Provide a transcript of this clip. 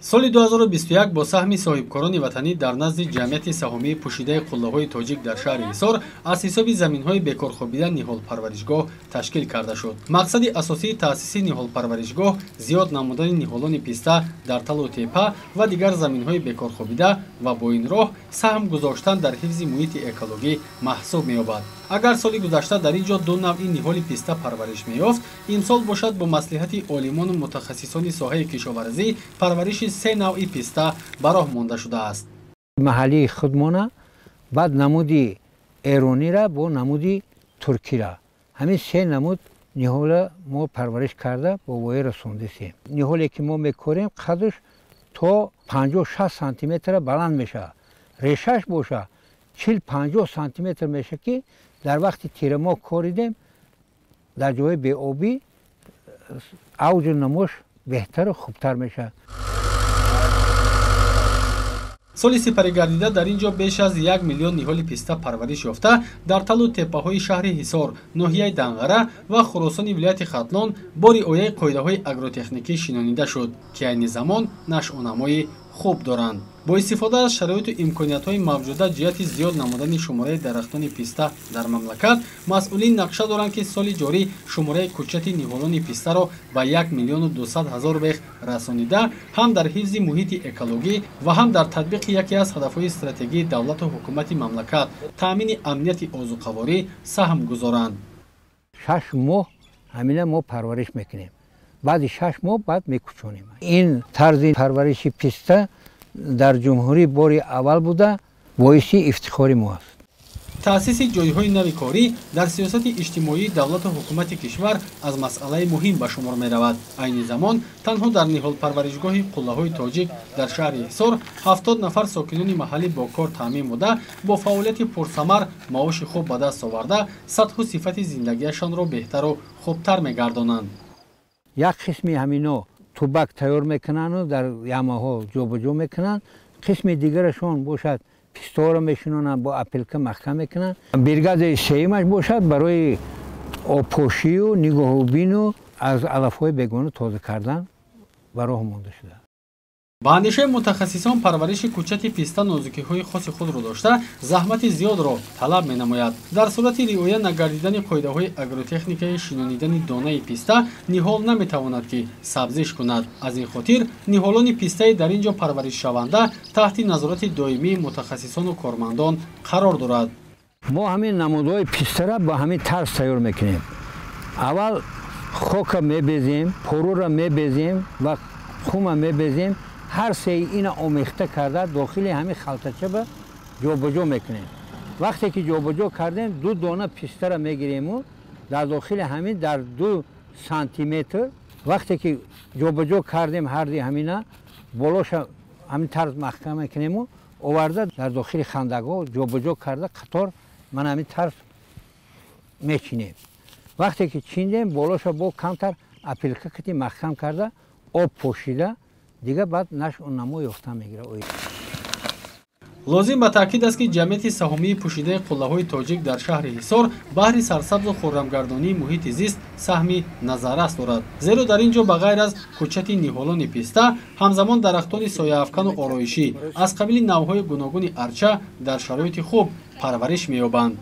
Соли 2021 бо саҳми соҳибкорони ватанӣ дар назди ҷамъияти саҳомии пӯшидаи қуллаҳои тоҷик дар шаҳри Ҳисор аз ҳисоби заминҳои бекорхобида ниҳолпарваришгоҳ ташкил карда шуд. Мақсади асосии таъсиси ниҳолпарваришгоҳ зиёд намудани ниҳолони писта дар талу тепа ва дигар заминҳои бекорхобида ва бо ин роҳ саҳм гузоштан дар ҳифзи муҳити экологӣ маҳсуб меёбад. Агар соли гузашта дар ин ҷо ду навъи ниҳоли писта парвариш меёфт, имсол бошад бо маслиҳати олимону мутахассисони соҳаи кишоварзӣ парвариши се навъи писта ба роҳ монда шудааст. Маҳаллии худмона, баъд намуди эронира бо намуди туркира. Ҳамин се намуд ниҳола мо парвариш карда бо воя расондисем. Ниҳоле ки мо мекорем қадаш то 56 сантиметра баланд мешавад. Решаш боша 40-50 сантиметр мешавад, ки дар вақти тирамоҳ коридем дар ҷои беобӣ авҷу намош беҳтару хубтар мешавад. Соли сипаригардида дар ин ҷо беш аз 1 миллион ниҳоли писта парвариш ёфта дар талу теппаҳои шаҳри Ҳисор, ноҳияи Данғара ва Хуросони вилояти Хатлон бо риояи қоидаҳои агротехникӣ шинонида шуд, ки айни замон нашъунамои хуб доранд. Бо истифода аз шароиту имкониятҳои мавҷуда ҷиҳати зиёд намудани шумораи дарахтони писта дар мамлакат, масъулин нақша доранд, ки соли ҷорӣ шумораи кӯчати ниҳолони пистаро ба 1 200 000 бех расонида, ҳам дар ҳифзи муҳити экологӣ ва ҳам дар татбиқи яке аз ҳадафҳои стратегии давлату ҳукумати мамлакат таъмини амнияти озуқаворӣ саҳм гузоранд. 6 моҳ ҳамина мо парвариш мекунем. Баъди 6 моҳ баъд мекӯчонем. Ин тарзи парвариши писта дар ҷумҳурӣ бори аввал буда, боиси ифтихори мо аст. Таъсиси ҷойҳои нави корӣ дар сиёсати иҷтимоии давлату ҳукумати кишвар аз масъалаи муҳим ба шумор меравад. Айни замон танҳо дар ниҳолпарваришгоҳи қуллаҳои тоҷик дар шаҳри Ҳисор 70 нафар сокинони маҳаллӣ бо кор таъмин буда, бо фаъолияти пурсамар маоши хуб ба даст оварда, сатҳу сифати зиндагиашонро беҳтару хубтар мегардонанд. Як қисми ҳамино тубак тайёр мекунанду дар ямаҳо ҷобаҷо мекунанд, қисми дигарашон бошад писторо мешинонанд, бо апилка маҳкам мекунанд. Бригадаи сеюмаш бошад барои обпошию нигоҳубину аз алафҳои бегона тоза кардан ба роҳ монда шудааст. Ба андешаи мутахассисон парвариши кӯчати писта нозукиҳои хоси худро дошта, заҳмати зиёдро талаб менамояд. Дар сурати риоя нагардидани қоидаҳои агротехникаи шинонидани донаи писта ниҳол наметавонад, ки сабзиш кунад. Аз ин хотир ниҳолони пистаи дар ин ҷо парваришшаванда таҳти назорати доимии мутахассисону кормандон қарор дорад. Мо ҳамин намудҳои пистара ба ҳамин тарз тайёр мекунем. Аввал хока мебезем, порура мебезем ва хума мебезем. Ҳар сеи ина омехта карда дохили ҳамин халтачаба ҷобаҷо мекунем. Вақте ки ҷобаҷо кардем, ду дона пистара мегириму дар дохили ҳамин дар 2 сантиметр вақте ки ҷобаҷо кардем ҳарди ҳамина болоша ҳамин тарз маҳкам мекунему оварда дар дохили хандакҳо ҷобаҷо карда қатор ман ҳамин тарз мечинем. Вақте ки чиндем, болоша бо камтар апилка кити маҳкам карда об пошида дига баъд нашъунамо ёфта мегирад. Лозим ба таъкид аст, ки ҷамъияти саҳомии пӯшидаи қуллаҳои тоҷик дар шаҳри Ҳисор баҳри сарсабзу хуррамгардонии муҳити зист саҳми назаррас дорад. Зеро дар ин ҷо ба ғайр аз кӯчати ниҳолони писта, ҳамзамон дарахтони сояафкану ороишӣ аз қабили навъҳои гуногуни арча дар шароити хуб парвариш меёбанд.